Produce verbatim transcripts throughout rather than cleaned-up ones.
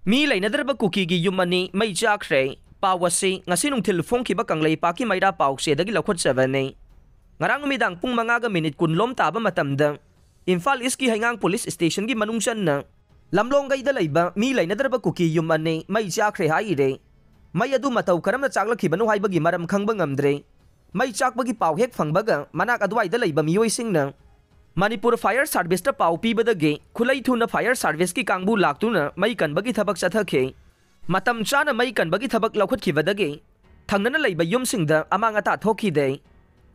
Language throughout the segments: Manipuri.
ꯃꯤ ꯂꯩꯅꯗ꯭ꯔꯕ ꯀꯨꯀꯤꯒꯤ ꯌꯨꯝ ꯑꯅꯤ ꯃꯩ ꯆꯥꯛꯈ꯭ꯔꯦ꯫ ꯄꯥꯎ ꯑꯁꯤ ꯉꯁꯤ ꯅꯨꯡꯊꯤꯜ ꯐꯣꯡꯈꯤꯕ ꯀꯪꯂꯩꯄꯥꯛꯀꯤ ꯃꯩꯔꯥ ꯄꯥꯎꯆꯦꯗꯒꯤ ꯂꯧꯈꯠꯆꯕꯅꯤ꯫ ꯉꯔꯥꯡ ꯅꯨꯃꯤꯗꯥꯡ ꯄꯨꯡ ꯃꯉꯥꯒ ꯃꯤꯅꯤꯠ ꯀꯨꯟ ꯂꯣꯝ ꯇꯥꯕ ꯃꯇꯝꯗ ꯏꯝꯐꯥꯜ ꯏꯁꯀꯤ ꯍꯩꯉꯥꯡ ꯄꯨꯂꯤꯁ ꯁ꯭ꯇꯦꯁꯟꯒꯤ ꯃꯅꯨꯡ ꯆꯟꯅ ꯂꯝꯂꯣꯡꯒꯩꯗ ꯂꯩꯕ ꯃꯤ ꯂꯩꯅꯗ꯭ꯔꯕ ꯀꯨꯀꯤ ꯌꯨꯝ ꯑꯅꯤ ꯃꯩ ꯆꯥꯛꯈ꯭ꯔꯦ ꯍꯥꯏꯔꯦ꯫ ꯃꯩ ꯑꯗꯨ ꯃꯇꯧ ꯀꯔꯝꯅ ꯆꯥꯛꯂꯛꯈꯤꯕꯅꯣ ꯍꯥꯏꯕꯒꯤ ꯃꯔꯝ ꯈꯪꯕ ꯉꯝꯗ꯭ꯔꯦ꯫ ꯃꯩ ꯆꯥꯛꯄꯒꯤ ꯄꯥꯎ ꯍꯦꯛ ꯐꯪꯕꯒ ꯃꯅꯥꯛ ꯑꯗꯨꯋꯥꯏꯗ ꯂꯩꯕ ꯃꯤꯑꯣꯏꯁꯤꯡꯅ ꯃꯅꯤꯄꯨꯔ ꯐꯥꯌꯔ ꯁꯥꯔꯚꯤꯁꯇ ꯄꯥꯎ ꯄꯤꯕꯗꯒꯤ ꯈꯨꯠꯂꯩ ꯊꯨꯅ ꯐꯥꯌꯔ ꯁꯥꯔꯚꯤꯁꯀꯤ ꯀꯥꯡꯕꯨ ꯂꯥꯛꯇꯨꯅ ꯃꯩ ꯀꯟꯕꯒꯤ ꯊꯕꯛ ꯆꯠꯊꯈꯤ꯫ ꯃꯇꯝ ꯆꯥꯅ ꯃꯩ ꯀꯟꯕꯒꯤ ꯊꯕꯛ ꯂꯧꯈꯠꯈꯤꯕꯗꯒꯤ ꯊꯪꯅꯅ ꯂꯩꯕ ꯌꯨꯝꯁꯤꯡꯗ ꯑꯃꯥꯡ ꯑꯇꯥ ꯊꯣꯛꯈꯤꯗꯦ꯫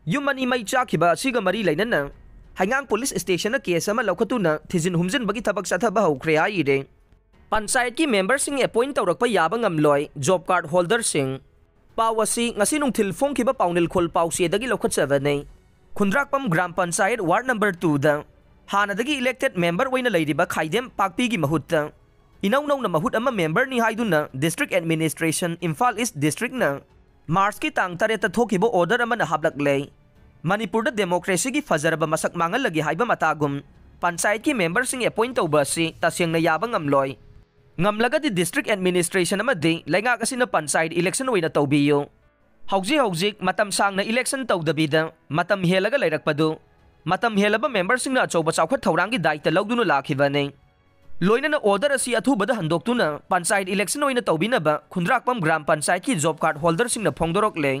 ꯌꯨꯝ ꯑꯅꯤ ꯃꯩ ꯆꯥꯛꯈꯤꯕ ꯑꯁꯤꯒ ꯃꯔꯤ ꯂꯩꯅꯅ ꯍꯩꯉꯥꯡ ꯄꯨꯂꯤꯁ ꯁ꯭ꯇꯦꯁꯟꯅ ꯀꯦꯁ ꯑꯃ ꯂꯧꯈꯠꯇꯨꯅ ꯊꯤꯖꯤꯟ ꯍꯨꯝꯖꯤꯟꯕꯒꯤ ꯊꯕꯛ ꯆꯠꯊꯕ ꯍꯧꯈ꯭ꯔꯦ ꯍꯥꯏꯔꯦ꯫ ꯄꯟꯆꯥꯌꯠꯀꯤ ꯃꯦꯝꯕꯔꯁꯤꯡ ꯑꯦꯄꯣꯏꯟ ꯇꯧꯔꯛꯄ ꯌꯥꯕ ꯉꯝꯂꯣꯏ, ꯖꯣꯕ ꯀꯥꯔꯗ ꯍꯣꯜꯗꯔꯁꯤꯡ꯫ ꯄꯥꯎ ꯑꯁꯤ ꯉꯁꯤ ꯅꯨꯡꯊꯤꯜ ꯐꯣꯡꯈꯤꯕ ꯄꯥꯎꯅꯤꯜꯈꯣꯜ ꯄꯥꯎꯆꯦꯗꯒꯤ ꯂꯧꯈꯠꯆꯕꯅꯤ꯫ ꯈꯨꯟꯗ꯭ꯔꯥꯛꯄꯝ ꯒ꯭ꯔꯥꯝ ꯄꯟꯆꯥꯌꯠ ꯋꯥꯔꯗ ꯅꯝꯕꯔ ꯇꯨꯗ ꯍꯥꯟꯅꯗꯒꯤ ꯏꯂꯦꯛꯇꯦꯗ ꯃꯦꯝꯕꯔ ꯑꯣꯏꯅ ꯂꯩꯔꯤꯕ ꯈꯥꯏꯗꯦꯝ ꯄꯥꯛꯄꯤꯒꯤ ꯃꯍꯨꯠꯇ ꯏꯅꯧ ꯅꯧꯅ ꯃꯍꯨꯠ ꯑꯃ ꯃꯦꯝꯕꯔꯅꯤ ꯍꯥꯏꯗꯨꯅ ꯗꯤꯁꯇ꯭ꯔꯤꯛ ꯑꯦꯗꯃꯤꯅꯤꯁꯇ꯭ꯔꯦꯁꯟ ꯏꯝꯐꯥꯜ ꯏꯁ ꯗꯤꯁꯇ꯭ꯔꯤꯛꯅ ꯃꯥꯔꯆꯀꯤ ꯇꯥꯡ ꯇꯔꯦꯠꯇ ꯊꯣꯛꯈꯤꯕ ꯑꯣꯔꯗꯔ ꯑꯃꯅ ꯍꯥꯞꯂꯛꯂꯦ꯫ ꯃꯅꯤꯄꯨꯔꯗ ꯗꯦꯃꯣꯀ꯭ꯔꯦꯁꯤꯒꯤ ꯐꯖꯔꯕ ꯃꯁꯛ ꯃꯥꯡꯍꯜꯂꯒꯦ ꯍꯥꯏꯕ ꯃꯇꯥꯒꯨꯝ ꯄꯟꯆꯥꯌꯠꯀꯤ ꯃꯦꯝꯕꯔꯁꯤꯡ ꯑꯦꯄꯣꯏꯟ ꯇꯧꯕ ꯑꯁꯤ ꯇꯁꯦꯡꯅ ꯌꯥꯕ ꯉꯝꯂꯣꯏ꯫ ꯉꯝꯂꯒꯗꯤ ꯗꯤꯁꯇ꯭ꯔꯤꯛ ꯑꯦꯗꯃꯤꯅꯤꯁꯇ꯭ꯔꯦꯁꯟ ꯑꯃꯗꯤ ꯂꯩꯉꯥꯛ ꯑꯁꯤꯅ ꯄꯟꯆꯥꯌꯠ ꯏꯂꯦꯛꯁꯟ ꯑꯣꯏꯅ ꯇꯧꯕꯤꯌꯨ꯫ ꯍꯧꯖꯤꯛ ꯍꯧꯖꯤꯛ ꯃꯇꯝ ꯁꯥꯡꯅ ꯏꯂꯦꯛꯁꯟ ꯇꯧꯗꯕꯤꯗ ꯃꯇꯝ ꯍꯦꯜꯂꯒ ꯂꯩꯔꯛꯄꯗꯨ ꯃꯇꯝ ꯍꯦꯜꯂꯕ ꯃꯦꯝꯕꯔꯁꯤꯡꯅ ꯑꯆꯧꯕ ꯆꯥꯎꯈꯠ ꯊꯧꯔꯥꯡꯒꯤ ꯗꯥꯏꯇ ꯂꯧꯗꯨꯅ ꯂꯥꯛꯈꯤꯕꯅꯤ꯫ ꯂꯣꯏꯅꯅ ꯑꯣꯔꯗꯔ ꯑꯁꯤ ꯑꯊꯨꯕꯗ ꯍꯟꯗꯣꯛꯇꯨꯅ ꯄꯟꯆꯥꯌꯠ ꯏꯂꯦꯛꯁꯟ ꯑꯣꯏꯅ ꯇꯧꯕꯤꯅꯕ ꯈꯨꯟꯗ꯭ꯔꯥꯛꯄꯝ ꯒ꯭ꯔꯥꯝ ꯄꯟꯆꯥꯌꯠꯀꯤ ꯖꯣꯕ ꯀꯥꯔꯗ ꯍꯣꯜꯗꯔꯁꯤꯡꯅ ꯐꯣꯡꯗꯣꯔꯛꯂꯦ꯫